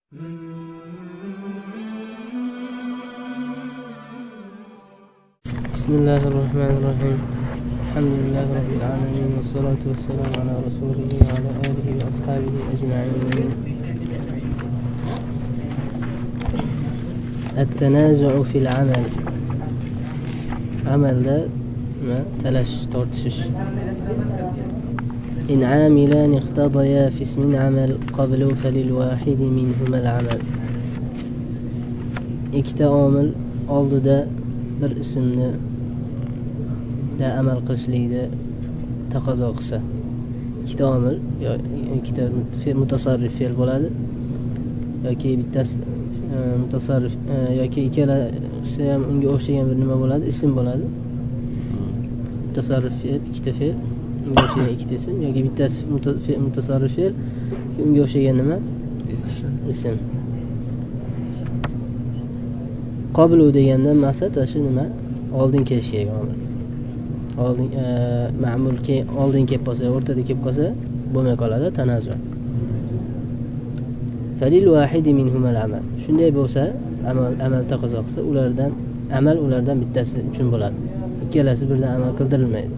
Bismillahirrohmanirrohim. Elhamdülillahi Rabbil alemin. Ve salatu ve selamu ala Resulihi ve ala alihi ve ashabihi ecma'in. Et-tenazu'u fil amel. Amalda talash, tortishish. İn amilan iqtadaya fi ismin amal qablu felil vahidi minhumal amal. Ikkita omil oldida bir ismni da amal qilishlikni taqozo qilsa, ikkita omil yo ikkita mutasarrif fe'l bo'ladi yoki bittasi mutasarrif yoki ikkalasi ham unga o'xshagan bir nima bo'ladi, ism bo'ladi. Mutasarrif fe'l, ikkita fe'l, unga o'xshagan ikkita ism yoki bittasi mutasarrif fe'l, unga o'xshagan nima? Ism. Qablu degandan maqsad shu nima? Oldin kelish kerak omil. Oldin ma'mul oldin kelib qolsa, o'rtada kelib qolsa bo'lmay qoladi tanazu. Falil vahidi minhumal amal. Shunday bo'lsa, amal taqozo qilsa, ulardan amal ulardan bittasi uchun bo'ladi. Ikkalasi birdan amal qildirilmaydi.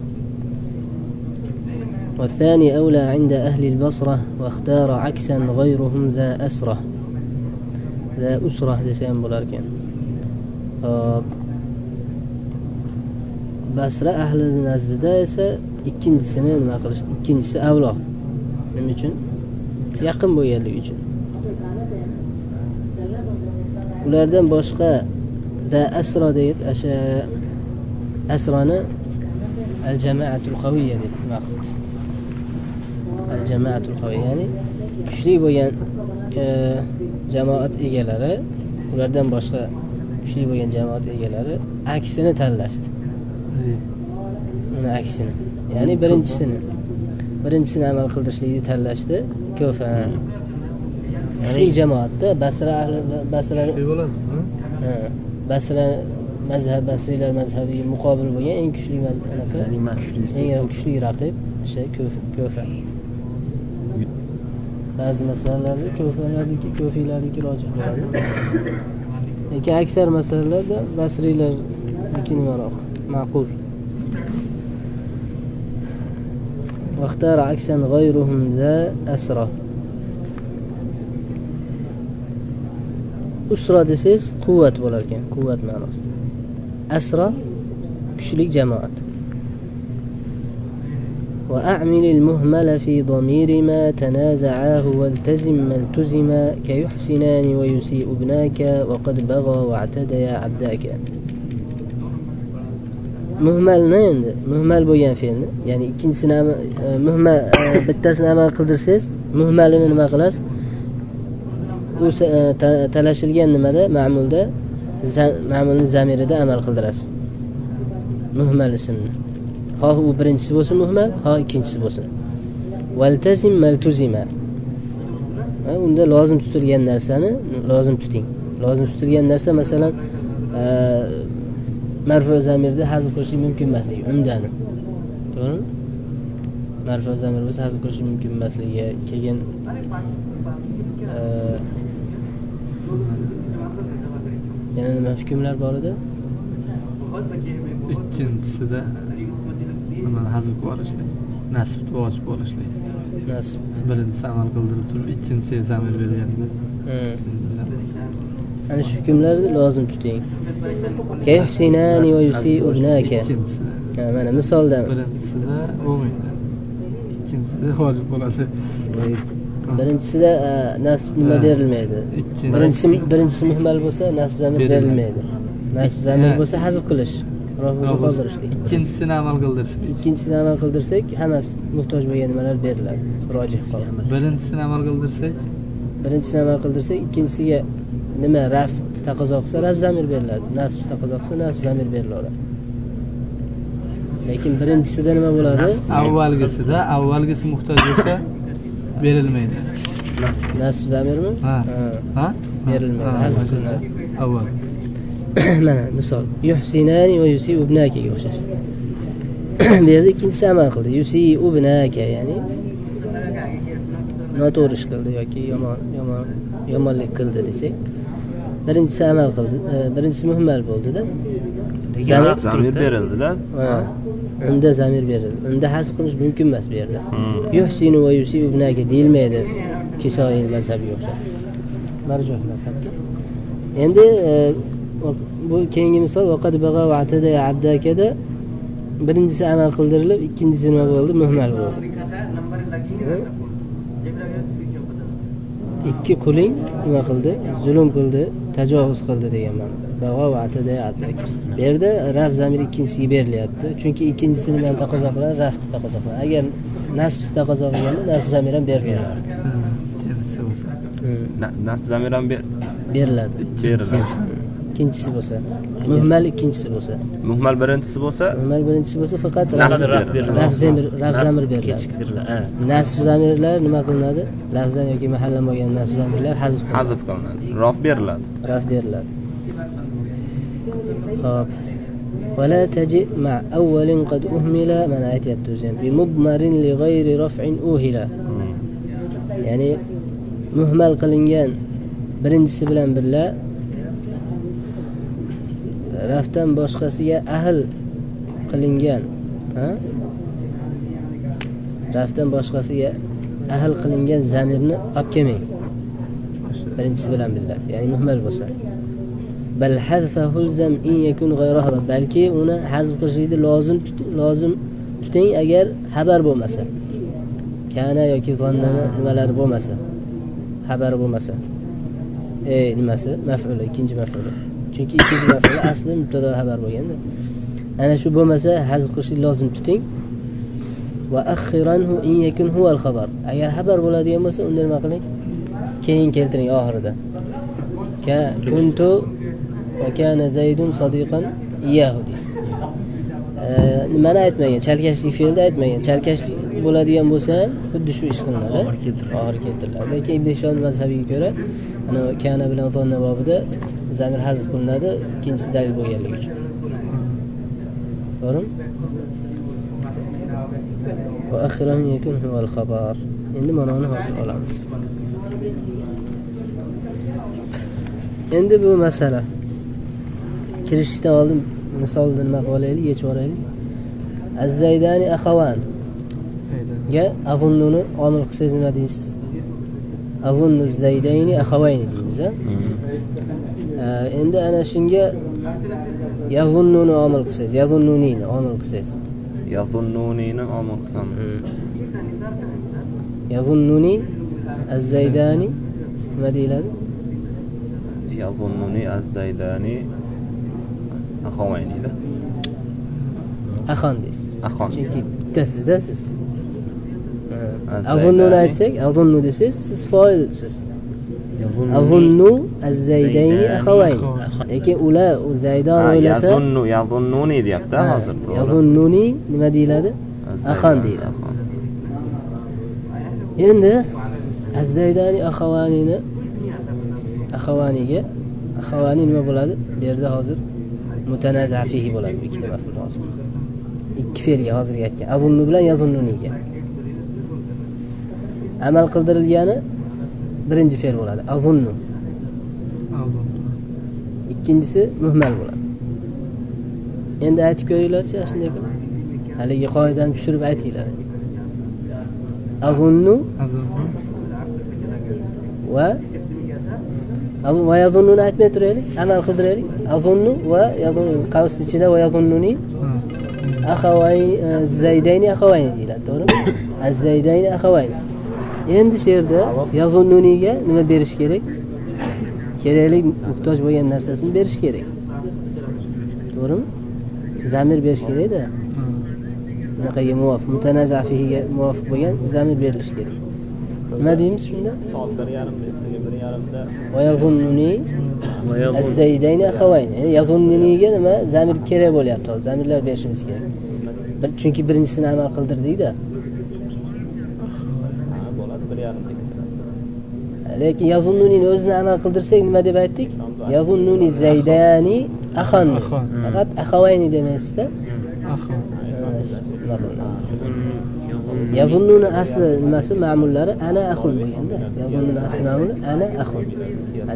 والثاني أولى عند أهل البصرة واختار عكسا غيرهم ذا أسرة. ذا أسرة desa ham bo'lar ekan. Basra ahli nazdida esa ikkinchisini nima qilish, ikkinchisi avlo. Nima uchun? Yaqin bo'lganligi uchun. Ulardan boshqa da asro deb asha asroni al jama'atul qawiyya deb nima qildi. Al jama'atul qawiyya, ya'ni kuchli bo'lgan jamoat egalari, ulardan boshqa kuchli bo'lgan jamoat egalari aksini tanlashdi. Uni aksini, ya'ni birinchisini amal qildirishlikni tanlashdi. Ko'fa kuchli jamoatda Basra ahli, Basra Basra mazhab, Basrilar mazhabiga muqobil bo'lgan eng kuchli anaqa, eng kuchli raqib o'sha Ko'fa. Ba'zi masalalarda Ko'falarniki, Ko'fiylarniki rojih bo'ladi. Lekin aksar masalalarda Basrilarniki nimaroq, ma'qul. واختار عكسا غيرهم ذا أسرة. Usra desangiz quvvat bo'lar ekan, quvvat ma'nosida. Asra kuchli jamoat. وأعمل المهمل في ضمير ما تنازعاه والتزم ما التزم كيحسنان ويسيء ابناك وقد بغى واعتدى يا عبداك. Muhmalni endi muhmal bo'lgan fe'lni, ya'ni ikkinchisini muhmal bittasini amal qildirsangiz, muhmalini nima qilasiz? U talashilgan nimada, ma'mulda, ma'mulning zamirida amal qildirasiz. Muhmal ismni. Xoh u birinchisi bo'lsin muhmal, xoh ikkinchisi bo'lsin. Valtazim maltuzima. Unda lozim tutilgan narsani lozim tuting. Lozim tutilgan narsa masalan marfu zamirda hazf qilish mumkin emasligi, umdani. To'g'rimi? Marfu zamir bo'lsa hazf qilish mumkin emasligi, keyin yana nima hukmlar bor edi? Ikkinchisida nima hazf qilishlik, nasb vojib bo'lishlik. Nasb. Birinchisi amal qildirib turib, ikkinchisiga zamir berganda. Ana shu hukmlarni lozim tuting. Kayhsinani va yusi'u ibnaka. Mana misolda birinchisida bo'lmaydi. Ikkinchisida vojib bo'ladi. Birinchisida nasb nima berilmaydi. Birinchisi muhmal bo'lsa nasb zamir berilmaydi. Nasb zamir bo'lsa hazf qilish, rofi qoldirishlik. Ikkinchisini amal qildirsak, ikkinchisini amal qildirsak, hammasi muhtoj bo'lgan nimalar beriladi. Rojih qoladi. Birinchisini amal qildirsak, birinchisini amal qildirsak, ikkinchisiga nima raf taqozo qilsa raf zamir beriladi, nasb taqozo qilsa nasb zamir berilaveradi. Lekin birinchisida nima bo'ladi? Avvalgisida, avvalgisi muhtoj bo'lsa berilmaydi. Nasb zamirmi? Ha? Berilmaydi, hazf qilinadi. Avval. Mana misol, yuhsinani va yusi'u ibnakaga o'xshash. Bu yerda ikkinchisi amal qildi. Yusi'u ibnaka, ya'ni noto'g'ri ish qildi yoki yomonlik qildi desak, birinchisi amal qildi, birinchisi muhmal bo'ldi-da. Zamir berildi-da. Unda zamir berildi. Unda hasb qilish mumkin emas bu yerda. Yuhsinu va yusiu ibnaka deyilmaydi. Kisoiy mazhabiga o'xshab. Marjuh mazhabda. Endi bu keyingi misol vaqad bag'a va atada abdakada birinchisi amal qildirilib, ikkinchisi nima bo'ldi? Muhmal bo'ldi. Ikki quling nima qildi? Zulm qildi, tajovuz qildi degan ma'no. Bag'a va atada abdaka. Bu yerda raf zamir ikkinchisiga berilyapti. Chunki ikkinchisi nimani taqozo qiladi? Rafni taqozo qiladi. Agar nasbni taqozo qilganda nasb zamir ham beriladi. Nasb zamir ham beriladi. Beriladi. Ikkinchisi bo'lsa, muhmal ikkinchisi bo'lsa, muhmal birinchisi bo'lsa, muhmal birinchisi bo'lsa faqat raf zamir beriladi. Nasb zamirlar nima qilinadi? Lafzan yoki mahallan bo'lgan nasb zamirlar hazf qilinadi. Hazf qilinadi. Raf beriladi. Raf beriladi. Xo'p. Wala taji ma awwalin qad uhmila, mana aytayapti o'zi ham. Bi mudmarin li ghayri raf'in uhila. Ya'ni muhmal qilingan birinchisi bilan birga rafdan boshqasiga ahl qilingan, ha? Rafdan boshqasiga ahl qilingan zamirni olib kelmang. Birinchisi bilan birga, ya'ni muhmal bo'lsa. Bal hazfahu zam in yakun ghayra, balki uni hazf qilishlikni lozim tuting agar xabar bo'lmasa. Kana yoki zannani nimalari bo'lmasa, xabar bo'lmasa. Nimasi? Maf'uli, ikkinchi maf'uli. Chunki ikkinchi maf'ul asli mubtado xabar bo'lganda. Ana shu bo'lmasa hazf qilishni lozim tuting. Va akhiranhu in yakun huwa al-khabar. Agar xabar bo'ladigan bo'lsa, unda nima qiling? Keyin keltiring oxirida. Ka kuntu va kana Zaydun sadiqan iyyahu deysiz. Nimani aytmagan? Chalkashlik fe'lni aytmagan. Chalkashlik bo'ladigan bo'lsa, xuddi shu ish qilinadi. Oxiri keltiriladi. Lekin Ibn Hishom mazhabiga ko'ra, ana kana bilan zonna bobida zamir hazf qilinadi, ikkinchisi dalil bo'lganligi uchun. To'g'rimi? Va akhiran yakun huwal xabar. Endi mana uni hozir olamiz. Endi bu masala kirishdan oldin misolni nima qilib olaylik, yechib olaylik. Az-Zaydani axavan ga azunnuni omil qilsangiz nima deysiz? Azunnu Zaydayni axavayni deymiz, a? Endi ana shunga yazunnuni omil qilsangiz, yazunnunini omil qilsangiz. Yazunnunini omil qilsam. Yazunnuni az-Zaydani nima deyiladi? Yazunnuni az-Zaydani axavayni-da. Axon deysiz. Axon. Chunki bittasizda siz. Azunnuni aytsak, azunnu desangiz, siz foilsiz. Azunnu az-Zaydayni axavayni. Lekin ular u Zaydon o'ylasa, yazunnu, yazunnuni deyapti hozir. Yazunnuni nima deyiladi? Axon deyiladi. Endi az-Zaydani axavanini axavaniga axavani nima bo'ladi? Bu yerda hozir mutanaza fihi bo'ladi bu ikkita maf'ul hozir. Ikki fe'lga hozirgi aytgan azunnu bilan yazunnuniga. Amal qildirilgani birinchi fe'l bo'ladi. Azunnu. Ikkinchisi muhmal bo'ladi. Endi aytib ko'ringlarchi, shunday qilib. Haligi qoidani tushirib aytinglar. Azunnu va va yazunnuni aytmay turaylik, amal qildiraylik. Azunnu va yazunnu qavs ichida va yazunnuni axavay Zaydayni axavayni deyiladi, to'g'rimi? Az-Zaydayni axavayni. Endi shu yerda yazunnuniga nima berish kerak? Kerakli muhtoj bo'lgan narsasini berish kerak. To'g'rimi? Zamir berish kerak-da. Bunaqaga muvofiq, mutanaza fihiga muvofiq bo'lgan zamir berilishi kerak. Nima deymiz shunda? Soat 1:30 ertaga 1:30da va yazunnuni az-Zaydayni axavayni. Yazunnuniga nima zamir kerak bo'lyapti hozir. Zamirlar berishimiz kerak. Chunki birinchisini amal qildirdik-da. Bo'ladi 1:30da. Lekin yazunnunini o'zini amal qildirsak nima deb aytdik? Yazunnuni Zaydani axan. Faqat axavayni demaysizda. Axon. Yazunnuni asli nimasi ma'mullari ana axun bo'lganda. Yazunnuni asli ma'muli ana axun.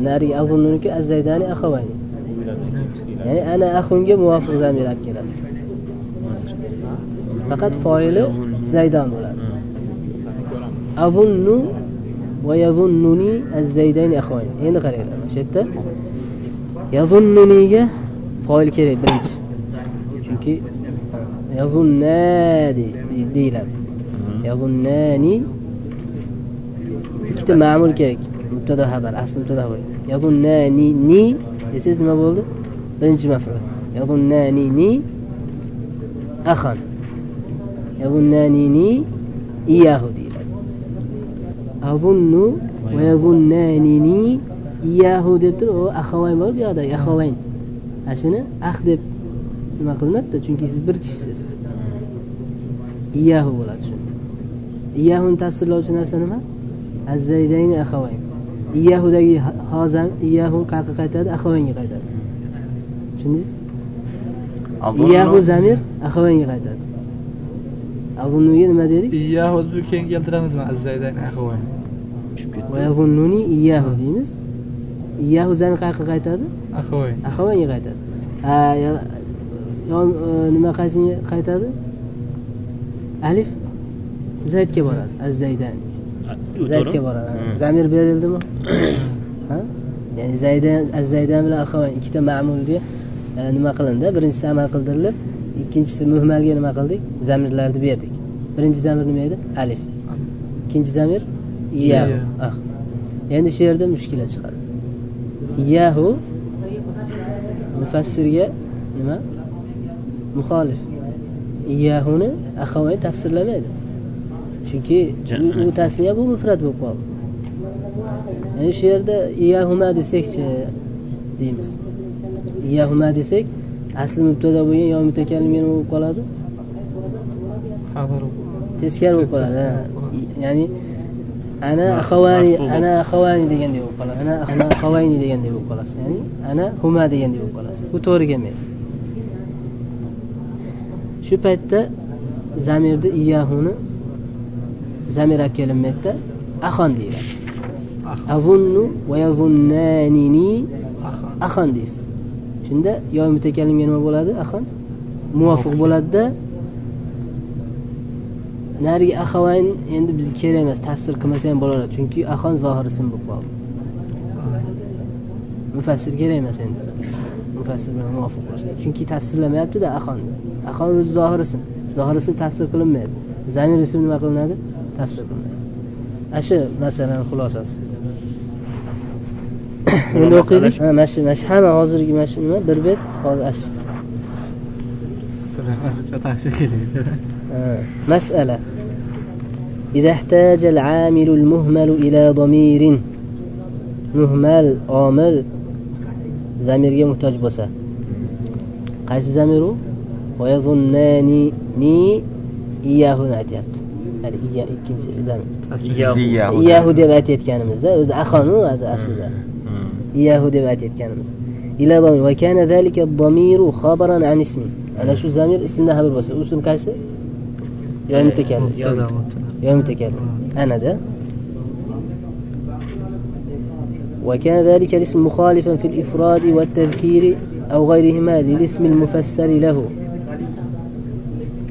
Narigi azunnuniki az-zaydani axavayni. Ya'ni ana axunga muvofiq zamir olib kelasiz. Faqat foili Zaydan bo'ladi. Azunnu va yazunnuni az-zaydani axavayn. Endi qaranglar, mana shu yerda yazunnuniga foil kerak birinchi. Chunki yazunna deyiladi. Yazunnani ikkita ma'mul kerak. Mubtada xabar, asli mubtada xabar. Yazunnani ni desangiz nima bo'ldi? Birinchi maf'ul. Yazunnani ni axan. Yazunnani ni iyahu deyiladi. Azunnu va yazunnani ni iyahu deb turib, u axavayn bor bu yoqda, axavayn. Ashuni ax deb nima qilinadi? Chunki siz bir kishisiz. Iyahu bo'ladi shu. Iyahuni tafsirlovchi narsa nima? Az-zaydayni axavayn. Iyahudagi hozam iyahu qayerga qaytadi? Axavaynga qaytadi. Tushundingiz? Iyahu zamir axavaynga qaytadi. Azunnuga nima dedik? Iyahu deb keyin keltiramizmi? Az-zaydayni axavayn. Va yazunnuni iyahu deymiz. Iyahu zamir qayerga qaytadi? Axavayn. Axavaynga qaytadi. Ha, nima qaysiga qaytadi? Alif Zaydga boradi. Az-Zaydan. Zaydga boradi. Zamir berildimi? Ha? Ya'ni Zaydan, Az-Zaydan bilan axavayn ikkita ma'mulga nima qilindi? Birinchisi amal qildirilib, ikkinchisi muhmalga nima qildik? Zamirlarni berdik. Birinchi zamir nima edi? Alif. Ikkinchi zamir iyahu. Ah. Endi shu yerda mushkula chiqadi. Iyahu mufassirga nima? Muxolif. Iyahuni axavayn tafsirlamaydi. Chunki u tasniya, bu mufrad bo'lib qoldi. Ya'ni shu yerda iyahuma desakchi deymiz. Iyahuma desak, asli mubtada bo'lgan yo mutakallim nima bo'lib qoladi? Xabar. Teskari bo'lib qoladi. Ya'ni ana axavani, ana axavani degandek bo'lib qoladi. Ana axavayni degandek bo'lib qolasiz. Ya'ni ana huma degandek bo'lib qolasiz. Bu to'g'ri kelmaydi. Shu paytda zamirni iyahuni zamir olib kelinmaydida axon deyiladi. Azunnu va yazunnanini axon deysiz. Shunda yo mutakallimga nima bo'ladi? Axon muvofiq bo'ladi-da. Narigi axavayn endi bizga kerak emas, tafsir qilmasa ham bo'laveradi, chunki axon zohir ism bo'lib qoldi. Mufassir kerak emas endi bizga. Mufassir bilan muvofiq bo'lish. Chunki tafsirlamayapti-da axonni. Axon o'zi zohir ism. Zohir ism tafsir qilinmaydi. Zamir ism nima qilinadi? Tafsir qilinadi. Ashu masalaning xulosasi. Endi o'qiylik. Ha, mana shu hamma hozirgi mana shu nima bir bet hozir ashu. Masala. إذا احتاج العامل المهمل إلى ضمير muhmal omil zamirga muhtoj bo'lsa, qaysi zamir u? Va yazunnani ni iyahuni aytyapti. Ya'ni iya ikkinchi zamir. Iyahu deb aytayotganimizda o'zi axonu o'zi aslida. Iyahu deb aytayotganimiz. Ila damir va kana zalika ad-damiru khabaran an ismi. Ana shu zamir ismdan xabar bo'lsa, u ism qaysi? Yo mutakallim. Yo mutakallim. Anada. وكان ذلك الاسم مخالفا في الإفراد والتذكير أو غيرهما للاسم المفسر له.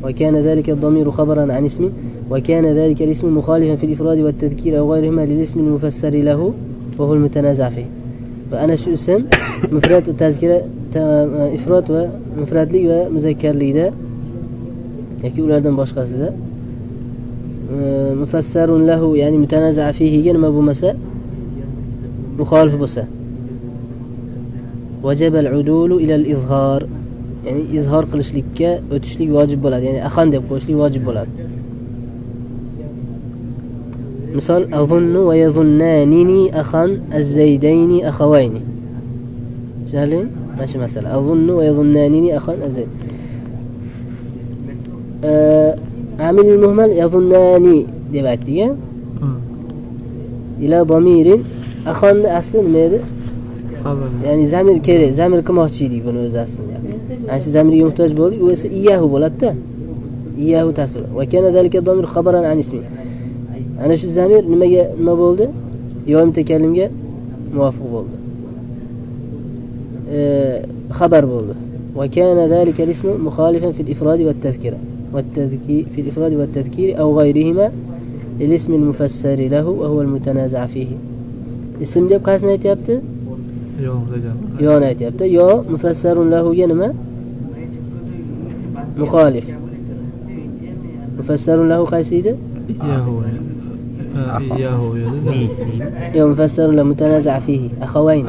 وكان ذلك الضمير خبرا عن اسم وكان ذلك الاسم مخالفا في الإفراد والتذكير أو غيرهما للاسم المفسر له وهو المتنازع فيه. فأنا شو اسم مفرد والتذكير إفراد ومفرد لي ومذكر لي ده yoki ulardan boshqasida mufassarun lahu, ya'ni mutanaza fihiga nima bo'lmasa, muxolif bo'lsa, vajaba al-udulu ila al-izhor, ya'ni izhor qilishlikka o'tishlik vojib bo'ladi, ya'ni axon deb qo'yishlik vojib bo'ladi. Misol azunnu va yazunnanini axan az-zaydayni axawayni. Tushunarlimi? Mana shu masala. Azunnu va yazunnanini axan az-zayd. Amilul muhmal yazunnani deb aytdik-a. Ila damirin axonni asli nima edi? Ya'ni zamir kerak, zamir qilmoqchi edik buni o'zi aslida. Ana shu zamirga muhtoj bo'ldik, u esa iyahu bo'ladi-da. Iyyahu tafsir. Va kana zalika zamir xabaran an ismi. Ana shu zamir nimaga nima bo'ldi? Yo mutakallimga muvofiq bo'ldi. Xabar bo'ldi. Va kana zalika ismu mukhalifan fil ifrad va at-tazkira va at-tazkir fil ifrad va at-tazkir aw ghayrihima lil-ism al-mufassar lahu va huwa al-mutanaza' fihi. Ism deb qaysini aytayapti? Yo'ni aytyapti. Yo mufassarun lahuga nima? Muxolif. Mufassarun lahu qaysi edi? Iyyahu. Yo mufassarun lahu mutanaza' fihi. Akhawayn.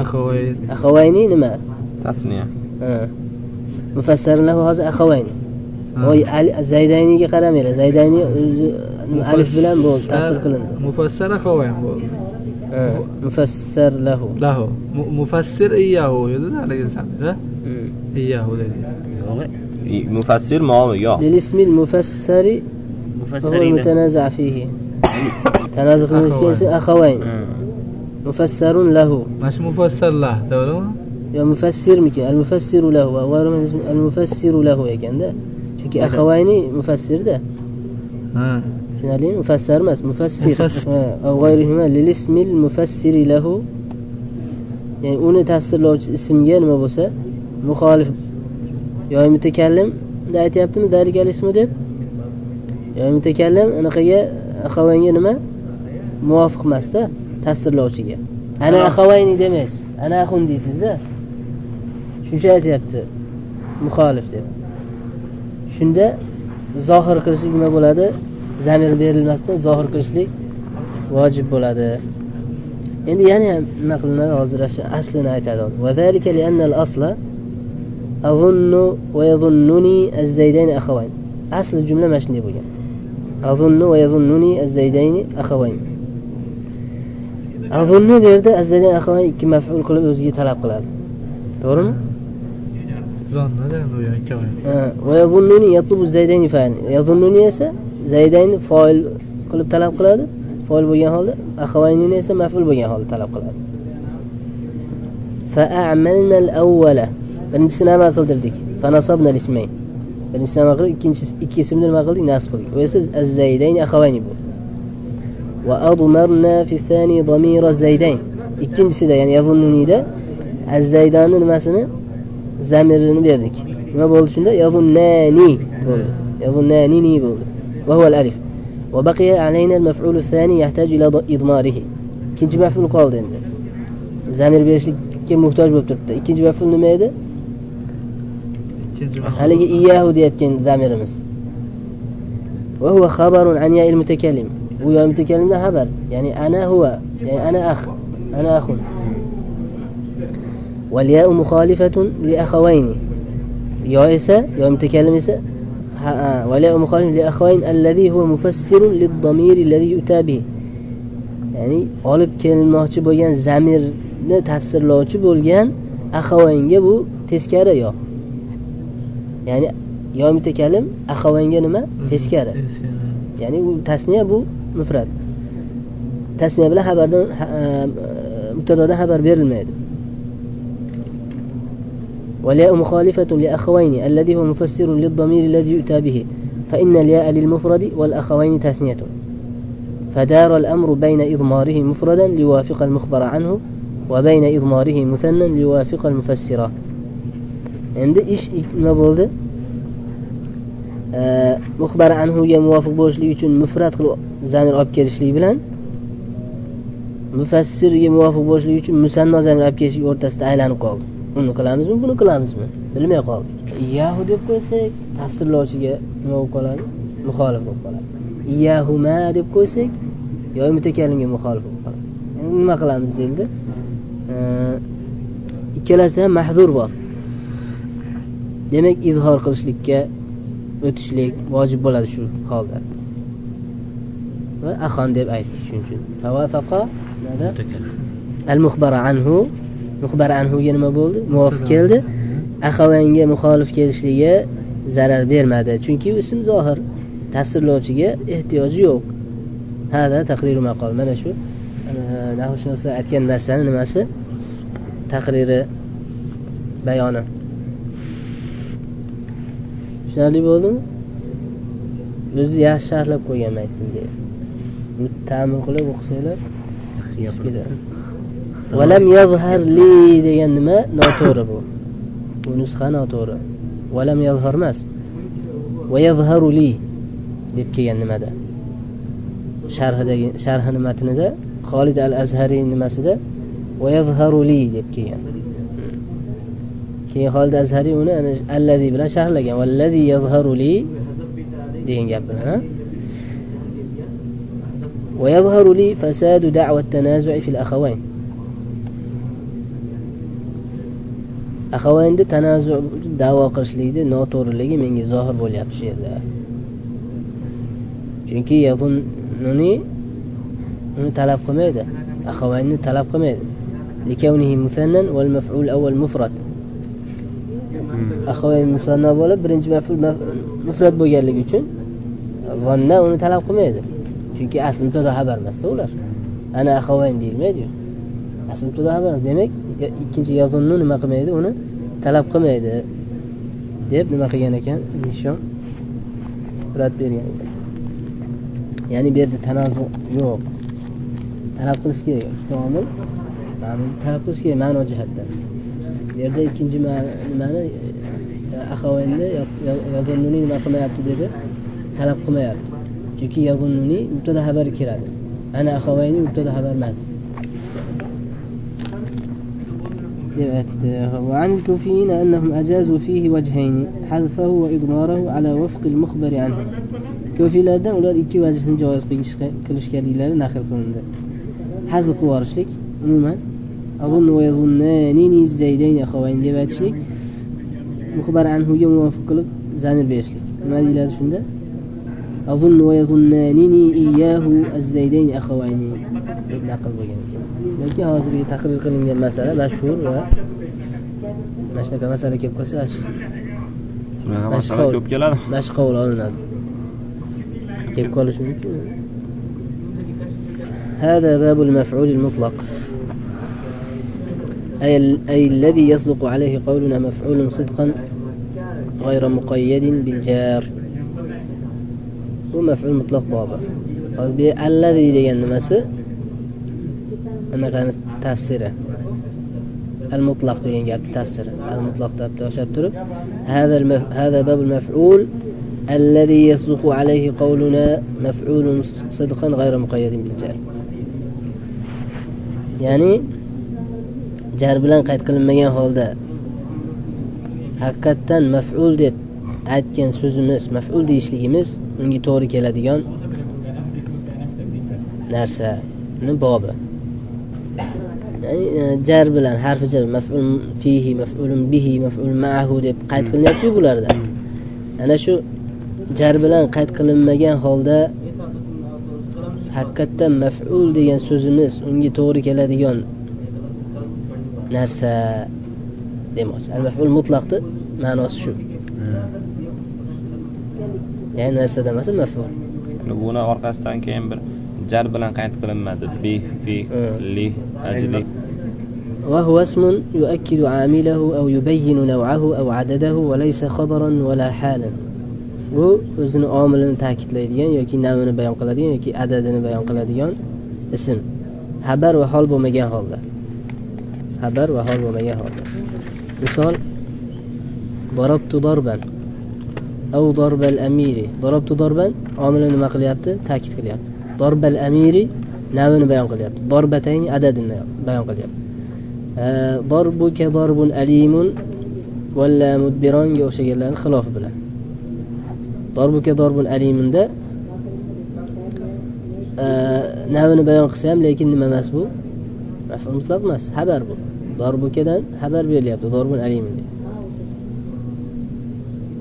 Akhawayni nima? Tasniya. Ha. Mufassarun lahu hozir akhawayn. Voy Zaydayniga qaramanglar. Zaydayni o'zi alif bilan bo'ldi, tafsir qilindi. Mufassar akhawayn bo'ldi. Mufassar lahu. Lahu. Mufassir iyyahu edi haligi zamir, ha? Iyyahu dedi. Yo'q. Mufassir ma'mi yo'q. Lil-ismil mufassari mutanaza' fihi. Tanazu qilingan ism akhawayn. Mufassarun lahu. Mana shu mufassar lah, to'g'rimi? Yo mufassirmiki? Al-mufassiru lahu va g'ayru al-mufassiru lahu ekanda. Chunki akhawayni mufassirda. Ha. Tushunarlimi? Mufassar emas, mufassir. Va g'ayruhuma lil-ismil mufassiri lahu. Ya'ni uni tafsirlovchi ismga nima bo'lsa, muxolif yo mutakallim da aytayaptimi dalikal ismi deb? Yo mutakallim anaqaga akhawayga nima? Muvofiq emas-da tafsirlovchiga. Ana akhawayni demaysiz, ana axun deysiz-da. Shuncha aytayapti muxolif deb. Shunda zohir qilishlik nima bo'ladi? Zamir berilmasdan zohir qilishlik vojib bo'ladi. Endi yana ham nima qilinadi hozir shu aslini aytadi. Va zalika li'anna al-asla azunnu va yazunnuni az-zaydayn akhawayn. Asli jumla mana shunday bo'lgan. Azunnu va yazunnuni az-zaydayn akhawayn. Azunnu bu yerda az-zaydayn akhawayn ikki maf'ul qilib o'ziga talab qiladi. To'g'rimi? Zanna u ikkovi. Ha, va yazunnuni yatlubu az-zaydayn fa'il. Yazunnuni esa Zaydaynni foil qilib talab qiladi, foil bo'lgan holda, akhavaynini esa maf'ul bo'lgan holda talab qiladi. Fa'amalna al-awwala. Birinchisini amal qildirdik. Fanasabna al-ismayn. Birinchisini amal qilib, ikkinchisi ikki ismni nima qildik? Nasb qildik. U esa az-zaydayn akhawayni bo'ldi. Va admarna fi thani damira az-zaydayn. Ikkinchisida, ya'ni yazunnunida az-zaydanni nimasini? Zamirini berdik. Nima bo'ldi shunda? Yazunnani bo'ldi. Yazunnanini bo'ldi. وهو الألف وبقي علينا المفعول الثاني يحتاج إلى إضماره. Ikkinchi maf'ul qoldi endi. Zamir berishlikka muhtoj bo'lib turibdi. Ikkinchi maf'ul nima edi? Haligi iyyahu deyotgan zamirimiz. Va huwa xabarun an ya'il mutakallim. Bu ya mutakallimdan xabar. Ya'ni ana huwa, ya'ni ana akh, ana akhun. Wal ya'u mukhalifatun li akhawayni. Yo esa, yo mutakallim esa ولا مخالف لأخوين الذي هو مفسر للضمير الذي يؤتى به. Ya'ni olib kelinmoqchi bo'lgan zamirni tafsirlovchi bo'lgan akhavaynga bu teskari yo'q. Ya'ni yo mutakallim akhavaynga nima? Teskari. Ya'ni u tasniya, bu mufrad. Tasniya bilan xabardan mubtadadan xabar berilmaydi. والياء مخالفة لأخوين الذي هو مفسر للضمير الذي يؤتى به فإن الياء للمفرد والأخوين تثنية فدار الأمر بين إضماره مفردا ليوافق المخبر عنه وبين إضماره مثنى ليوافق المفسر. عند إيش ما بولد مخبر عنه يا موافق بوشلي uchun mufrad qilib zamir olib kelishlik bilan mufassirga muvofiq bo'lishlik uchun musanno zamir olib kelishlik o'rtasida aylanib qoldi. Uni qilamizmi, buni qilamizmi? Bilmay qoldik. Iyyahu deb qo'ysak, tafsirlovchiga nima bo'lib qoladi? Muxolif bo'lib qoladi. Iyyahuma deb qo'ysak, yo mutakallimga muxolif bo'lib qoladi. Endi nima qilamiz deyildi? Ikkalasida ham mahzur bor. Demak, izhor qilishlikka o'tishlik vojib bo'ladi shu holda. Va axon deb aytdik shuning uchun. Fawafaqa nima? Al-muxbara anhu. Muxbar anhuga nima bo'ldi? Muvofiq keldi. Axavanga muxolif kelishligi zarar bermadi. Chunki u ism zohir. Tafsirlovchiga ehtiyoji yo'q. Hada taqriru maqol. Mana shu nahvshunoslar aytgan narsani nimasi? Taqriri, bayoni. Tushunarli bo'ldimi? O'zi yaxshi sharhlab qo'ygan aytdim deya. Buni ta'mir qilib o'qisanglar ketadi. Va lam yazhar li degan nima noto'g'ri bu. Bu nusxa noto'g'ri. Va lam yazhar emas. Va yazharu li deb kelgan nimada? Sharhidagi sharhini matnida Xolid al-Azhari nimasida va yazharu li deb kelgan. Keyin Xolid Azhari uni allazi bilan sharhlagan. Vallazi yazharu li degan gap bilan. Va yazharu li fasadu da'wa at-tanazu'i fil akhawayn. Akhawaynda tanazu' da'vo qilishlikni noto'g'riligi menga zohir bo'lyapti shu yerda. Chunki yazunnuni uni talab qilmaydi. Akhawaynni talab qilmaydi. Likawnihi musannan wal maf'ul awwal mufrad. Akhawayn musanna bo'lib, birinchi maf'ul mufrad bo'lganligi uchun zanna uni talab qilmaydi. Chunki asl mubtada xabar emasda ular. Ana akhawayn deyilmaydi-yu. Asl mubtada xabar. Demak, ikkinchi yazunnu nima qilmaydi? Uni talab qilmaydi deb nima qilgan ekan? Ibn Hishom rad bergan ekan. Ya'ni bu yerda tanazu yo'q. Talab qilish kerak. Ikkita omil ma'noni talab qilish kerak ma'no jihatdan. Bu yerda ikkinchi nimani akhawaynni yazunnuni nima qilmayapti dedi? Talab qilmayapti. Chunki yazunnuni mubtada xabari kiradi. Ana akhawayni mubtada xabar emas. Deb aytdi. Va anil kufiyina annahum ajazu fihi wajhayn hazfahu va idmarahu ala wafq al-mukhbar anhu. Kufiylardan ular ikki vajhni joiz qilishganliklari naql qilindi. Hazf qilib yuborishlik, umuman azunnu va yazunnani zaydayn akhawayn deb aytishlik, muxbar anhuga muvofiq qilib zamir berishlik. Nima deyiladi shunda? Azunnu va yazunnani iyyahu az-zaydayn akhawayni deb naql bo'lgan ekan. Lekin hozirgi taqrir qilingan masala mashhur va mana shunaqa masala kelib qolsa, shunaqa masala ko'p keladi. Mashqovul olinadi. Kelib qolishi mumkin. هذا باب المفعول المطلق أي الذي يصدق عليه قولنا مفعول صدقا غير مقيد بالجار. Bu maf'ul mutlaq bobi. Hozir bu allazi degan nimasi? Anaqani tafsiri. Al-mutlaq degan gapni tafsiri. Al-mutlaq deb toshab turib, hada babul maf'ul allazi yasduqu alayhi qawluna maf'ulun sidqan ghayra muqayyadin bil jar. Ya'ni jar bilan qayd qilinmagan holda haqiqatdan maf'ul deb aytgan so'zimiz, maf'ul deyishligimiz unga to'g'ri keladigan narsani bobi. Ya'ni jar bilan harfi jar maf'ul fihi, maf'ulun bihi, maf'ul ma'ahu deb qayd qilinyapti bularda. Ana shu jar bilan qayd qilinmagan holda haqiqatdan maf'ul degan so'zimiz unga to'g'ri keladigan narsa demoqchi. Al-maf'ul mutlaqni ma'nosi shu. Ya'ni narsa demasa maf'ul. Buni orqasidan keyin bir jar bilan qayd qilinmadi. Bi, fi, li, ajli. Va huwa ismun yuakkidu amilahu aw yubayyinu naw'ahu aw adadahu va laysa khabaran wa la halan. Bu o'zini omilini ta'kidlaydigan yoki navini bayon qiladigan yoki adadini bayon qiladigan ism. Xabar va hol bo'lmagan holda. Xabar va hol bo'lmagan holda. Misol darabtu darban aw darbal amiri. Darabtu darban omilini nima qilyapti? Ta'kid qilyapti. Darbal amiri navini bayon qilyapti. Darbatayni adadini bayon qilyapti. Darbuka darbun alimun walla mudbironga o'xshaganlarning xilofi bilan. Darbuka darbun alimunda navini bayon qilsa ham, lekin nima emas bu? Maf'ul mutlaq emas, xabar bu. Darbukadan xabar berilyapti, darbun alimun deb.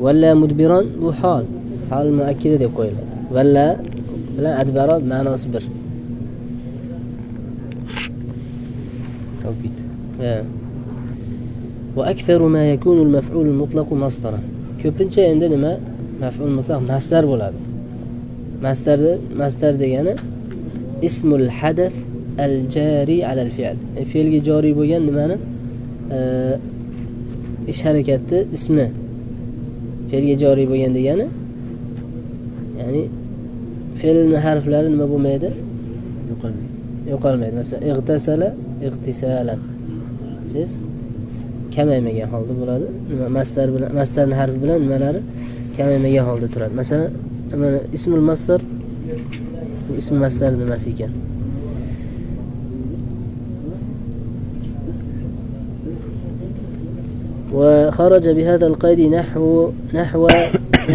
Walla mudbiron bu hol, hol muakkida deb qo'yiladi. Walla bilan adbaro ma'nosi bir. Tawkid. Va aktharu ma yakunu al-maf'ul al-mutlaq masdaran. Ko'pincha endi nima? Maf'ul mutlaq masdar bo'ladi. Masdar degani ismul hadath al-jari ala al-fi'l. Fe'lga joriy bo'lgan nimani? Ish harakati ismi. Fe'lga joriy bo'lgan degani Ya'ni fe'lning harflari nima bo'lmaydi? Yo'qolmaydi. Masalan, ig'tasala ig'tisalan. Siz kamaymagan holda bo'ladi. Nima masdar bilan, masdarning harfi bilan nimalari kamaymagan holda turadi. Masalan, mana ismul masdar, bu ism masdar nimasi ekan? وخرج بهذا القيد نحو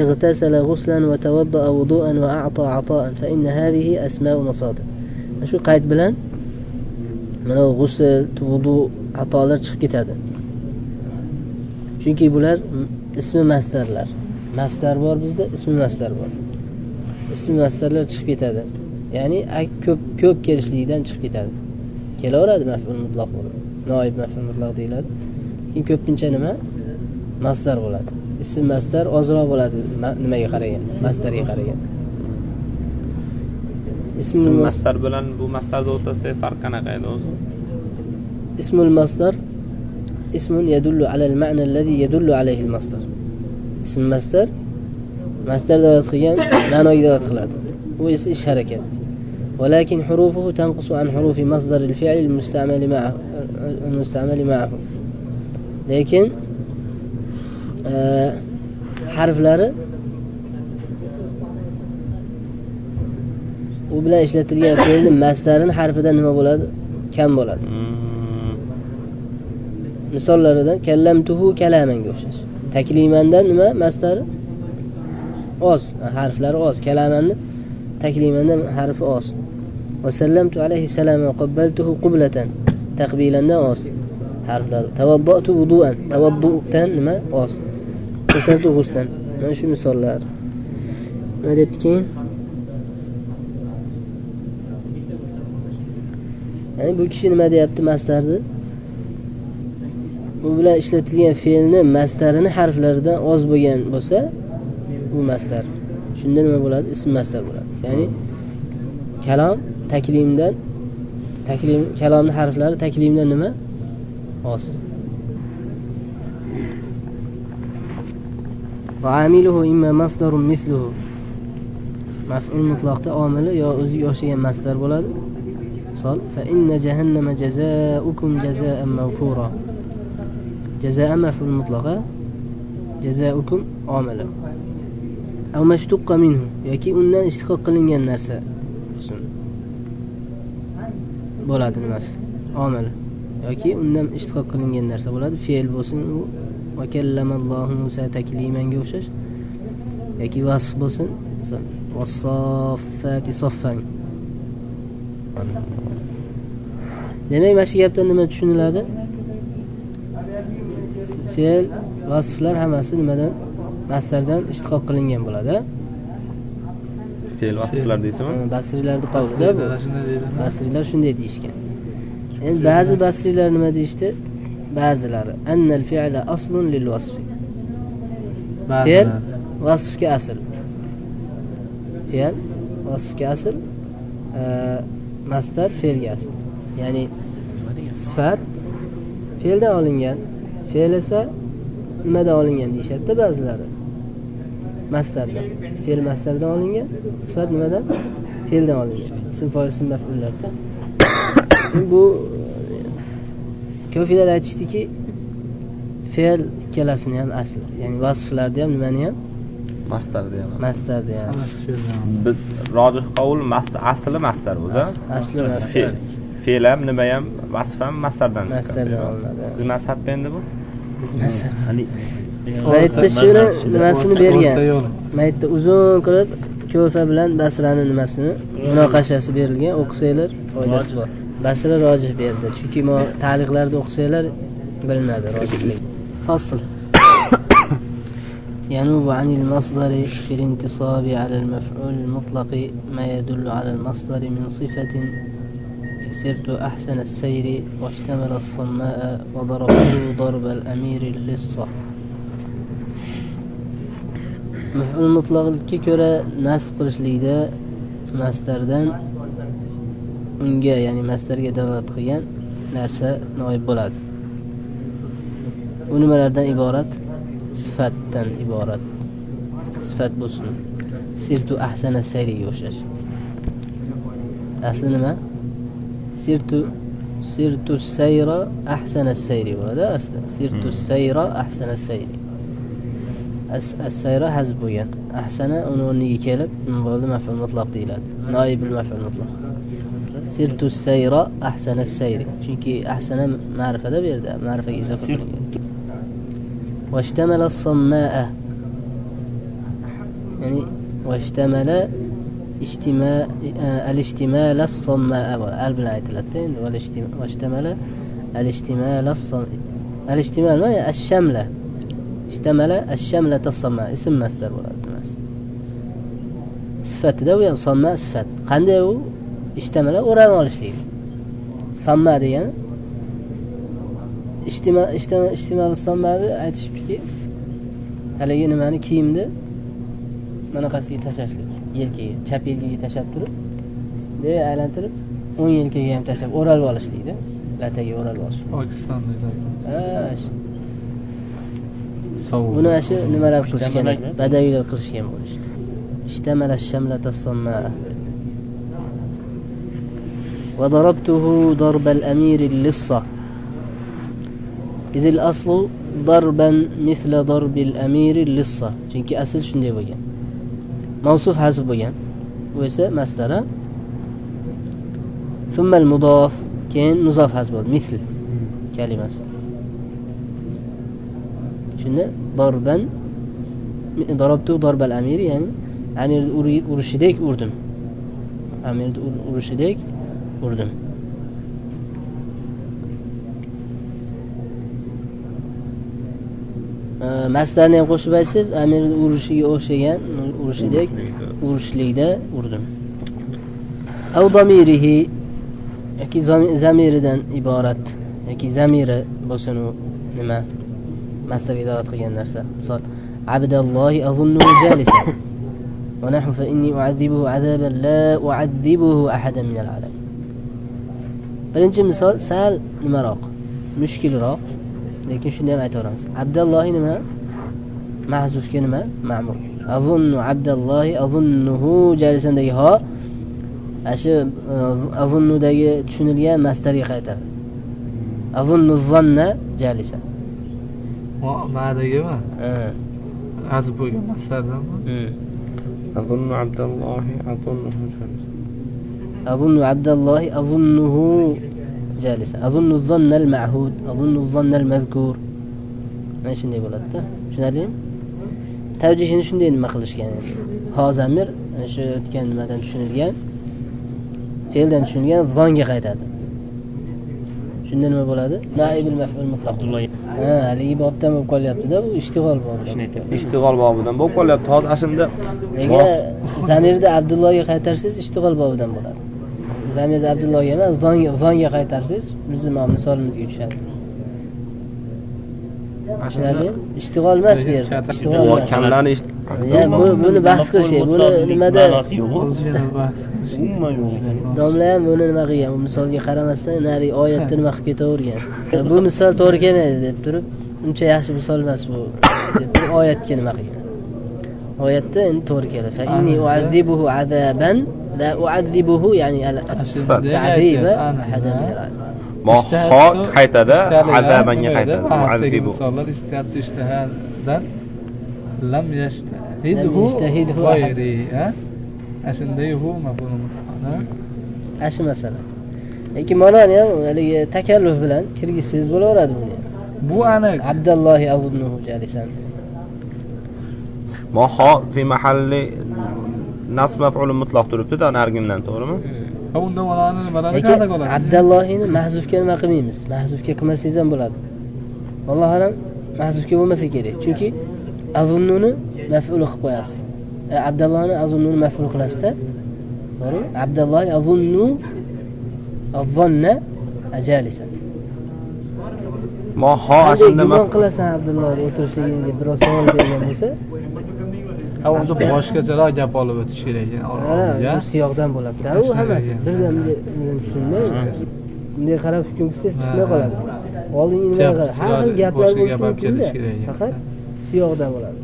اغتسل غسلا وتوضأ وضوءا وأعطى عطاء فإن هذه أسماء مصادر. Shu qayd bilan mana g'usl, vudu, atolar chiqib ketadi. Chunki bular ismi masdarlar. Masdar bor bizda, ismi masdar bor. Ismi masdarlar chiqib ketadi. Ya'ni ko'p kelishligidan chiqib ketadi. Kelaveradi maf'ul mutlaq bo'lib. Noib maf'ul mutlaq deyiladi. Lekin ko'pincha nima? Masdar bo'ladi. Ism masdar ozroq bo'ladi nimaga qaragan? Masdarga qaragan. Ism masdar bilan bu masdarning o'rtasidagi farq qanaqa edi o'zi? Ismul masdar ismun yadullu ala al-ma'na alladhi yadullu alayhi al-masdar. Ism masdar masdar dalolat qilgan ma'noga dalolat qiladi. U esa ish harakat. ولكن حروفه تنقص عن حروف مصدر الفعل المستعمل معه. Lekin harflari u bilan ishlatilgan fe'lning masdarining harfidan nima bo'ladi? Kam bo'ladi. Misollaridan kallamtuhu kalamanga o'xshash. Taklimandan nima masdari? Oz, harflari oz. Kalamanni taklimandan harfi oz. Va sallamtu alayhi salama va qabbaltuhu qublatan. Taqbilandan oz harflari. Tawaddatu wudu'an. Tawaddu'tan nima? Oz. G'usaltu g'uslan. Mana shu misollar. Nima debdi keyin? Ya'ni bu kishi nima deyapti masdarni? Bu bilan ishlatilgan fe'lni masdarini harflaridan oz bo'lgan bo'lsa, bu masdar. Shunda nima bo'ladi? Ism masdar bo'ladi. Ya'ni kalom taklimdan, taklim kalomning harflari taklimdan nima? Oz. Va amiluhu imma masdarun misluhu. Maf'ul mutlaqda omili yo o'ziga o'xshagan masdar bo'ladi. Misol fa inna jahannama jazaa'ukum jazaa'an mawfura. Jazaa'a maf'ul mutlaqa, jazaa'ukum omili. Aw mashtuqqa minhu yoki undan ishtiqoq qilingan narsa bo'lsin. Bo'ladi nimasi? Omili yoki undan ishtiqoq qilingan narsa bo'ladi. Fe'l bo'lsin u va kallamallohu Musa taklimanga o'xshash yoki vasf bo'lsin. Misol was-saffati saffan. Demak, mana shu gapdan nima tushuniladi? Fe'l, vasflar hammasi nimadan? Masdardan ishtiqoq qilingan bo'ladi. Fe'l vasflar deysizmi? Basriylarning qavlida bu. Basriylar shunday deyishgan. Endi ba'zi basriylar nima deyishdi? Ba'zilari annal fi'la aslun lil vasf. Fe'l vasfga asl. Fe'l vasfga asl, masdar fe'lga asl. Ya'ni sifat fe'ldan olingan, fe'l esa nimadan olingan deyishadi ba'zilari. Masdardan. Fe'l masdardan olingan, sifat nimadan? Fe'ldan olingan. Ism foil, ism maf'ullarda. Bu ko'plar aytishdiki, fe'l ikkalasini ham asli. Ya'ni vasflarda ham nimani ham? Masdarda ham. Masdarda ham. Rojih qavl asli masdar o'zi. Asli masdar. Fe'l ham nima ham vasf ham masdardan chiqqan. Masdardan olinadi. Biz mazhabda endi bu? Biz mazhab. Maytda shuni nimasini bergan. Maytda uzun qilib Ko'fa bilan Basrani nimasini munoqashasi berilgan, o'qisanglar foydasi bor. Basra rojih berdi. Chunki ta'liqlarda o'qisanglar bilinadi rojihlik. Fasl. ينوب عن المصدر في الانتصاب على المفعول المطلق ما يدل على المصدر من صفة كسرت أحسن السير واشتمل الصماء وضربته ضرب الأمير اللصة. Maf'ul mutlaqga ko'ra nasb qilishlikda masdardan unga, ya'ni masdarga dalolat qilgan narsa noib bo'ladi. U nimalardan iborat? Sifatdan iborat. Sifat bo'lsin. Sirtu ahsana sayriga o'xshash. Asli nima? Sirtu sayra ahsana sayri bo'ladi asli. Sirtu sayra ahsana sayri. As-sayra hazb bo'lgan. Ahsana uni o'rniga kelib, nima bo'ldi? Maf'ul mutlaq deyiladi. Noibul maf'ul mutlaq. Sirtu sayra ahsana sayri. Chunki ahsana ma'rifada bu yerda, ma'rifaga izofa qilingan. Vashtamala as-sammaa. Ya'ni vashtamala al-ishtimal as-sammaa al bilan aytiladi endi. Vashtamala al-ishtimal al-ishtimal ma ash-shamla. Ishtamala ash-shamlata as-sammaa ism masdar bo'ladi emas. Sifatida u ham samma sifat. Qanday u? Ishtamala o'rab olishlik. Samma degani ishtimal sammani aytishibdiki, haligi nimani kiyimni manaqasiga tashlashlik, yelkaga, chap yelkaga tashlab turib, de aylantirib, o'ng yelkaga ham tashlab o'ralib olishlikda, lataga o'ralib olish. Pokistonda. Ha. Buni shu nimalar qilishgan, badaviylar qilishgan bo'lishdi. Ishtamala shamlata samma. وضربته ضرب الأمير اللصة إذ الأصل ضربا مثل ضرب الأمير اللصة. Chunki asl shunday bo'lgan. Mavsuf hazf bo'lgan. Bu esa masdara. Thumma al-mudof, keyin muzof hazf bo'ldi. Misl kalimasi. Shunda darban darabtu darbal amir, ya'ni amirni urishidek urdim. Amirni urishidek urdim. Masdarni ham qo'shib aytsangiz, amirni urishiga o'xshagan urishidek urishlikda urdim. Aw zamirihi yoki zamiridan iborat yoki zamiri bo'lsin u nima masdarga iborat qilgan narsa. Misol Abdullohi azunnu jalisan va nahnu fa inni u'azzibuhu azaban la u'azzibuhu ahadan min al-alamin. Birinchi misol sal nimaroq, mushkilroq, lekin shuni ham aytaveramiz. Abdullohi nima? Mahzufga nima? Ma'mur. Azunnu Abdullohi azunnuhu jalisandagi ho ashu azunnudagi tushunilgan masdarga qaytadi. Azunnu zanna jalisa. Ma'dagimi? Ha. Azb bo'lgan masdardanmi? Azunnu Abdullohi azunnuhu jalisa. Azunnu Abdullohi azunnuhu jalisa. Azunnu zanna al-ma'hud, azunnu zanna al-mazkur. Mana shunday bo'ladi-da. Tushunarlimi? Tavjihini shunday nima qilishgan endi. Ho zamir shu o'tgan nimadan tushunilgan, fe'ldan tushunilgan zonga qaytadi. Shunda nima bo'ladi? Naibul maf'ul mutlaq. Ha, haligi bobdan bo'lib qolyapti-da, bu ishtig'ol bobidan. Ishtig'ol bobidan bo'lib qolyapti. Hozir ashunda nega zamirni Abdullohga qaytarsangiz ishtig'ol bobidan bo'ladi. Zamirni Abdullohga emas, zonga qaytarsangiz bizim misolimizga tushadi. Tushunarlimi? Ishtig'ol emas bu yerda. Ishtig'ol emas. Ya buni bahs qilish, buni nimada umuman yo'q. Domla ham buni nima qilgan? Bu misolga qaramasdan nari oyatda nima qilib ketavergan. Bu misol to'g'ri kelmaydi deb turib, uncha yaxshi misol emas bu deb turib oyatga nima qilgan. Oyatda endi to'g'ri keladi. Fa inni u'azzibuhu azaban la u'azzibuhu, ya'ni al-ta'ziba ahadan min al-alamin. Ho qaytadi, azabanga qaytadi. Mu'azzibu. Misollar ijtihad ijtihadan lam yashtahidhu g'ayri, ha? Ashunday hu maf'ul mutlaq. Ashu masala. Lekin manoni ham haligi takalluf bilan kirgizsangiz bo'laveradi buni. Bu aniq. Abdullohi azunnuhu jalisan. Ma ho fi mahalli nasb maf'ul mutlaq turibdi-da nargimdan, to'g'rimi? Ha, unda manoni nimalarni qanday qiladi? Abdullohini mahzufga nima qilmaymiz? Mahzufga qilmasangiz ham bo'ladi. Allohu alam mahzufga bo'lmasa kerak. Chunki azunnuni maf'ul qilib qo'yasiz. Abdullohni azunnuni maf'ul qilasizda. To'g'rimi? Abdulloh azunnu azzanna ajalisa. Ma ho ashunda gumon qilasan Abdullohni o'tirishligini deb birov savol bergan bo'lsa, ha, o'zi boshqacharoq gap olib o'tish kerak ekan. Ha, bu siyoqdan bo'ladi. U hammasi birdan tushunmay, bunday qarab hukm qilsangiz chiqmay qoladi. Oldingi nima har xil gaplar bo'lishi mumkin. Faqat siyoqdan bo'ladi.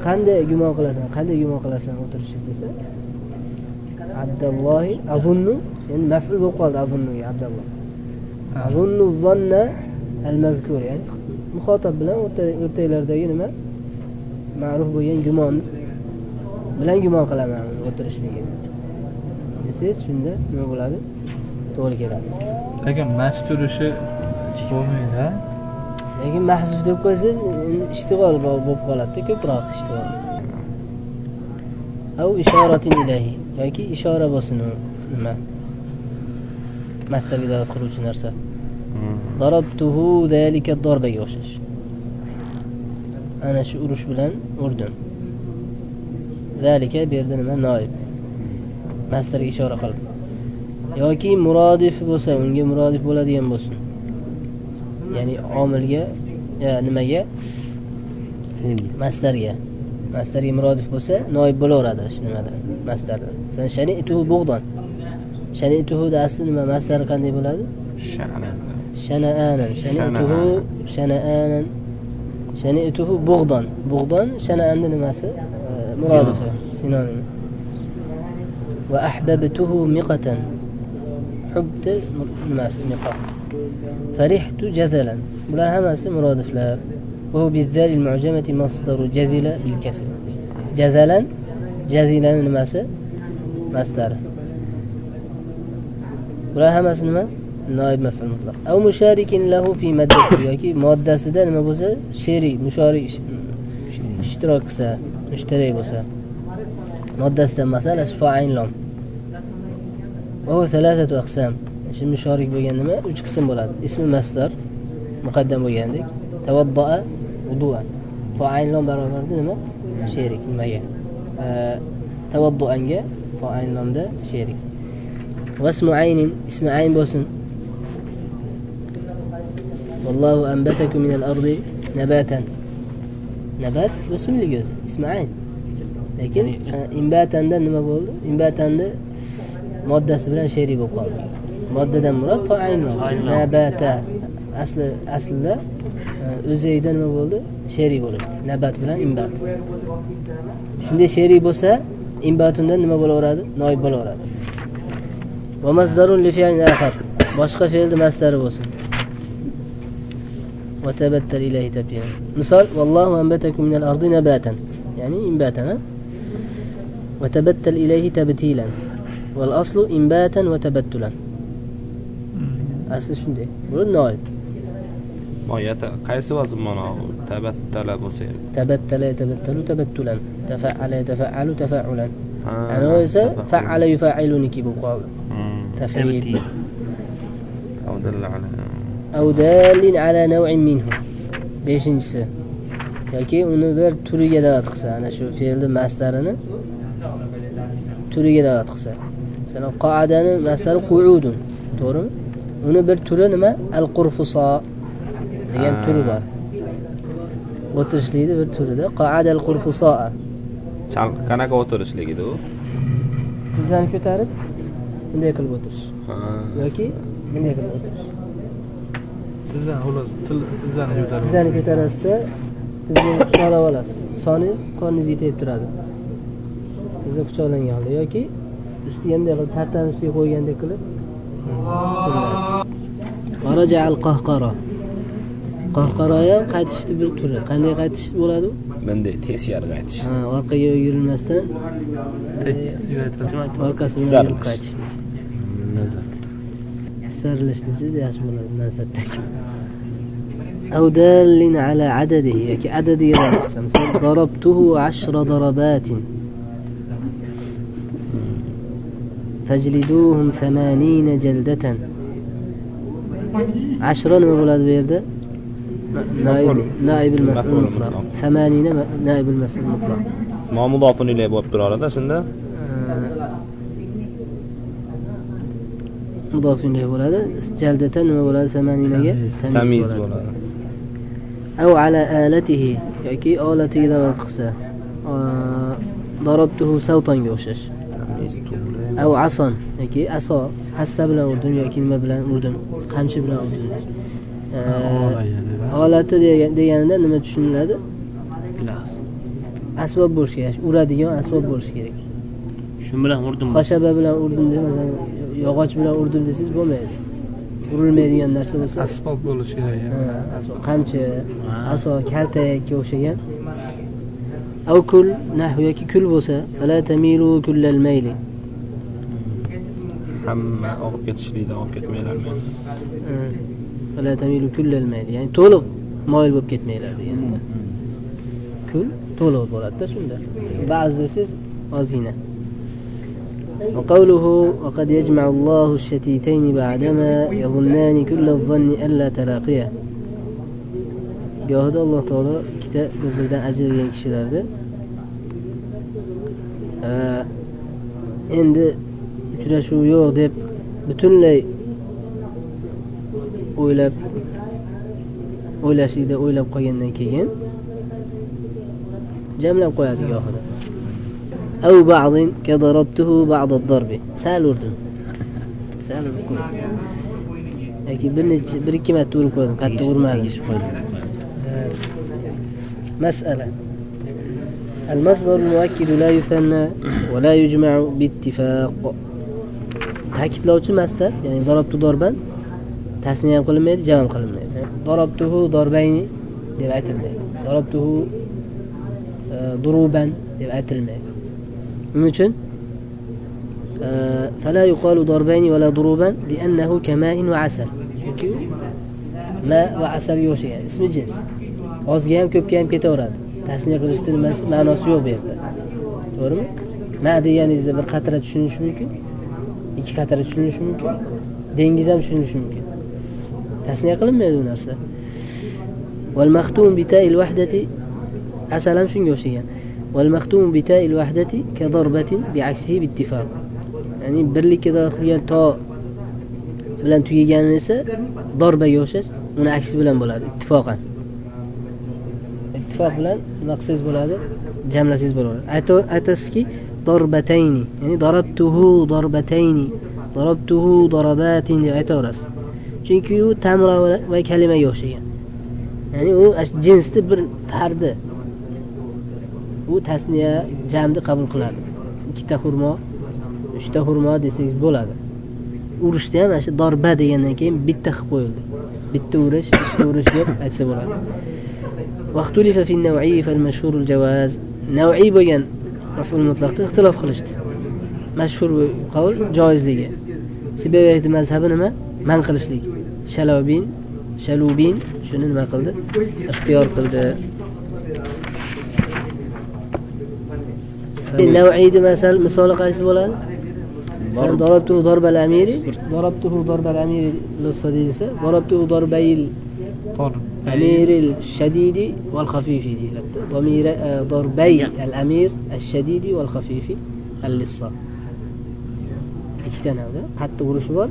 Qanday gumon qilasan? Qanday gumon qilasan o'tirishi desa, Abdullohi azunnu, endi maf'ul bo'lib qoldi azunnuga Abdulloh. Azunnu zanna al-mazkur, ya'ni muxotab bilan o'rtanglardagi nima ma'ruf bo'lgan gumon bilan gumon qilaman o'tirishligiga desangiz, shunda nima bo'ladi? To'g'ri keladi. Lekin mashturishi bo'lmaydi, ha? Lekin mahzuf deb qo'ysangiz, endi ishtig'ol bo'lib qoladi-da, ko'proq ishtig'ol. Av ishoratin ilayhi yoki ishora bo'lsin u nima? Masdarga dalolat qiluvchi narsa. Darabtuhu zalika darbaga o'xshash. Ana shu urush bilan urdim. Zalika bu yerda nima? Noib. Masdarga ishora qilib. Yoki murodif bo'lsa, unga murodif bo'ladigan bo'lsin. Ya'ni omilga, nimaga? Masdarga. Masdarga murodif bo'lsa, noib bo'laveradi shu nimada? Masdarda. Masalan, shani'tuhu bug'don. Shani'tuhu da asli nima? Masdari qanday bo'ladi? Shana'anan. Shani'tuhu shana'anan. Shani'tuhu bug'don. Bug'don shana'anning nimasi? Murodifi, sinonimi. Va ahbabtuhu miqatan. Hubni nimasi? Miqa. Farihtu jazalan. Bular hammasi murodiflar. Va hu bizzal al-mu'jamati masdaru jazila bil kasr. Jazalan, jazilani nimasi? Masdari. Bular hammasi nima? Noib maf'ul mutlaq. Aw musharikin lahu fi maddati yoki moddasida nima bo'lsa, sherik, mushorik ishtirok qilsa, mushtarak bo'lsa. Moddasidan masala fa'il lam. Va hu thalathatu aqsam. Shu mushorik bo'lgan nima? 3 qism bo'ladi. Ismi masdar muqaddam bo'lgandek, tavaddaa wudu'an. Fa'il lam barobarida nima? Sherik nimaga? Tavadduanga fa'il lamda sherik. Va ismu aynin, ismi ayn bo'lsin. Vallohu anbatakum minal ardi nabatan. Nabat o'simlik o'zi, ismi ayn. Lekin imbatandan nima bo'ldi? Imbatanni moddasi bilan sherik bo'lib qoldi. Moddadan murod fa'il nabata. Aslida o'zida nima bo'ldi? Sherik bo'lishdi. Nabat bilan imbat. Shunday sherik bo'lsa, imbatundan nima bo'laveradi? Noib bo'laveradi. Va masdarun li fi'lin akhar. Boshqa fe'lning masdari bo'lsin. Va tabattal ilayhi tabtila. Misol: vallohu anbatakum minal ardi nabatan. Ya'ni imbatan. Va tabattal ilayhi tabtilan. Val aslu imbatan va tabattulan. Asli shunday. Bu noib. Moyata qaysi vazn ma'no? Tabattala bo'lsa. Tabattala yatabattalu tabattulan. Tafa'ala yatafa'alu tafa'ulan. Ana esa fa'ala yufa'iluniki bo'lib qoldi. Taf'il. Aw dalla ala. Aw dalin ala naw'in minhu. 5-inchisi. Yoki uni bir turiga dalolat qilsa, ana shu fe'lning masdarini turiga dalolat qilsa. Masalan, qa'adani masdari qu'udun, to'g'rimi? Uni bir turi nima? Al-qurfusa degan turi bor. O'tirishlikni bir turida qa'ada al-qurfusa. Qanaqa o'tirishligida u? Tizzani ko'tarib bunday qilib o'tirish. Yoki bunday qilib o'tirish. Tizzani xullas, tizzani ko'tarib. Tizzani ko'tarasizda, tizni quchoqlab olasiz. Soningiz qorningizga tegib turadi. Tizni quchoqlangan holda yoki ustiga bunday qilib tartani ustiga qo'ygandek qilib Raja'al qahqara. Qahqara ham qaytishni bir turi. Qanday qaytish bo'ladi u? Bunday teskari qaytish. Ha, orqaga yurilmasdan orqasi bilan yurib qaytish. Sarilish desangiz yaxshi bo'ladi nasabdagi. Aw dallin ala adadihi yoki adadiga dalolat qilsa. Misol darabtuhu 10 darabatin. Fajliduhum 80 jaldatan. 10 nima bo'ladi bu yerda? Naibul maf'ul mutlaq. 80 naibul maf'ul mutlaq. Ma mudofun ilayhi bo'lib turadi shunda. Mudofun ilayhi bo'ladi. Jaldatan nima bo'ladi? 80 ga tamiz bo'ladi. Aw ala alatihi yoki olatiga dalolat qilsa. Darabtuhu sawtanga o'xshash. Aw ason yoki aso, hassa bilan urdim yoki nima bilan urdim, qamchi bilan urdim. Olati deganida nima tushuniladi? Asbob bo'lishi kerak, uradigan asbob bo'lishi kerak. Shu bilan urdim. Xashaba bilan urdim demasan, yog'och bilan urdim desangiz bo'lmaydi. Urilmaydigan narsa bo'lsa asbob bo'lishi kerak. Asbob, qamchi, aso, kaltakka o'xshagan. Av kul nahv yoki kul bo'lsa, fala tamilu kullal mayli. Hamma og'ib ketishlikda og'ib ketmanglarmi? Fala tamilu kullal mayli, ya'ni to'liq moyil bo'lib ketmanglar deganda. Kul to'liq bo'ladi-da shunda. Ba'zi desangiz ozgina. وقوله وقد يجمع الله الشتيتين بعدما يظنان كل الظن ألا تلاقيه. Gohida Alloh taolo ikkita bir-biridan ajralgan kishilarni endi uchrashuv yo'q deb butunlay o'ylab o'ylashlikda o'ylab qolgandan keyin jamlab qo'yadi gohida. أو بعض كضربته بعض الضرب. Sal urdim. Sal urib qo'ydim. Yoki bir ikki marta urib qo'ydim, qattiq urmadim. Masala. المصدر المؤكد لا يثنى ولا يجمع باتفاق. Ta'kidlovchi masdar, ya'ni darabtu darban tasniya ham qilinmaydi, jam ham qilinmaydi. Darabtuhu darbayni deb aytilmaydi. Darabtuhu duruban deb aytilmaydi. Buning uchun فلا يقال ضربين ولا ضروبا لأنه كماء وعسل. Chunki ma va asalga o'xshagan ismi jins. Ozga ham ko'pga ham ketaveradi. Tasniya qilishning nimasi ma'nosi yo'q bu yerda. To'g'rimi? Ma deganingizda bir qatra tushunishi mumkin, ikki qatra tushunishi mumkin, dengiz ham tushunishi mumkin. Tasniya qilinmaydi bu narsa. Wal maxtum bi ta'il wahdati asal ham shunga o'xshagan. والمختوم بتاء الوحدة كضربة بعكسه باتفاق. يعني birlikka qilgan to bilan tugaganini esa darbaga o'xshash, uni aksi bilan bo'ladi ittifoqan. Ittifoq bilan nima qilsangiz bo'ladi? Jamlasangiz bo'ladi. Aytasizki darbatayni, ya'ni darabtuhu darbatayni, darabtuhu darabatin deb aytaverasiz. Chunki u tamra va kalimaga o'xshagan. Ya'ni u jinsni bir fardi. U tasniya jamni qabul qiladi. Ikkita xurmo, uchta xurmo desangiz bo'ladi. Urishda ham mana shu darba degandan keyin bitta qilib qo'yildi. Bitta urish, ikkita urish deb aytsa bo'ladi. Waqtulifa fi an-naw'i fal-mashhur al-jawaz. Naw'i bo'lgan maf'ul mutlaqda ixtilof qilishdi. Mashhur qavl joizligi. Sibavayt mazhabi nima? Man qilishlik. Shalubin shuni nima qildi? Ixtiyor qildi. Naw'iyni masal misoli qaysi bo'ladi? Darabtuhu darbal amiri, darabtuhu darbal amiri lufza deyilsa, darabtuhu darbayil amiril shadidi wal khafifi deyiladi. Damira darbay al amir ash-shadidi wal khafifi al-lissa. Ikkita navda qattiq urishi bor.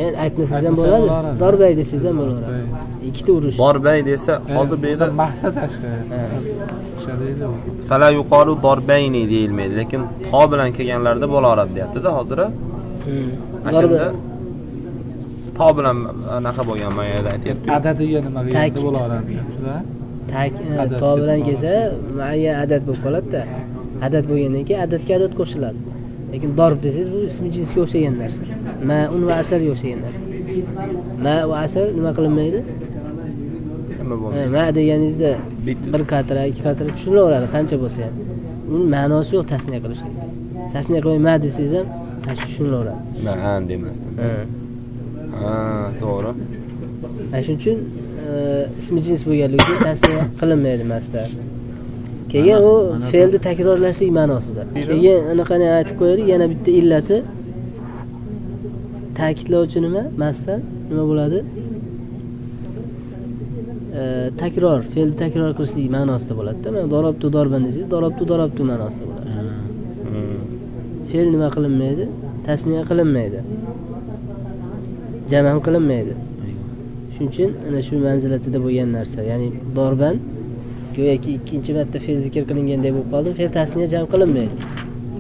Ya'ni aytmasangiz ham bo'ladi, darbay desangiz ham bo'laveradi. Ikkita urish. Darbay desa hozir bu yerda maqsad shu. Fala yuqalu darbayni deyilmaydi, lekin to bilan kelganlarda bo'laveradi deyapti-da hozir. Ashunda to bilan anaqa bo'lgan ma'noda aytyapti. Adadiga nima deganda bo'laveradi deyapti-da. To bilan kelsa muayyan adad bo'lib qoladi-da. Adad bo'lgandan keyin adadga adad qo'shiladi. Lekin darb desangiz bu ismi jinsga o'xshagan narsa. Ma'un va asalga o'xshagan narsa. Ma va asal nima qilinmaydi? Ma deganingizda bir qatra, ikki qatra tushunilaveradi qancha bo'lsa ham. Uning ma'nosi yo'q tasniya qilishlik. Tasniya qilmay ma desangiz ham tushunilaveradi. Ma'an demasdan. Ha, to'g'ri. Shuning uchun ismi jins bo'lganligi uchun tasniya qilinmaydi masdar. Keyin u fe'lni takrorlashlik ma'nosida. Keyin anaqani aytib qo'yaylik, yana bitta illati ta'kidlovchi nima? Masdar nima bo'ladi? Takror, fe'lni takror qilishlik ma'nosida bo'ladi-da. Mana darabtu darban desangiz, darabtu darabtu ma'nosida bo'ladi. Fe'l nima qilinmaydi? Tasniya qilinmaydi. Jam ham qilinmaydi. Shuning uchun ana shu manzilatida bo'lgan narsa, ya'ni darban go'yoki ikkinchi marta fe'l zikr qilinganday bo'lib qoldi. Fe'l tasniya jam qilinmaydi.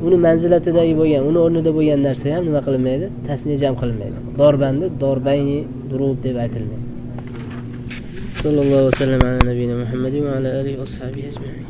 Uni manzilatidagi bo'lgan, uni o'rnida bo'lgan narsa ham nima qilinmaydi? Tasniya jam qilinmaydi. Darbanni darbayni durub deb aytilmaydi. Sallallohu vasallam ala nabiyina Muhammadin va ala alihi va ashabihi ajmain.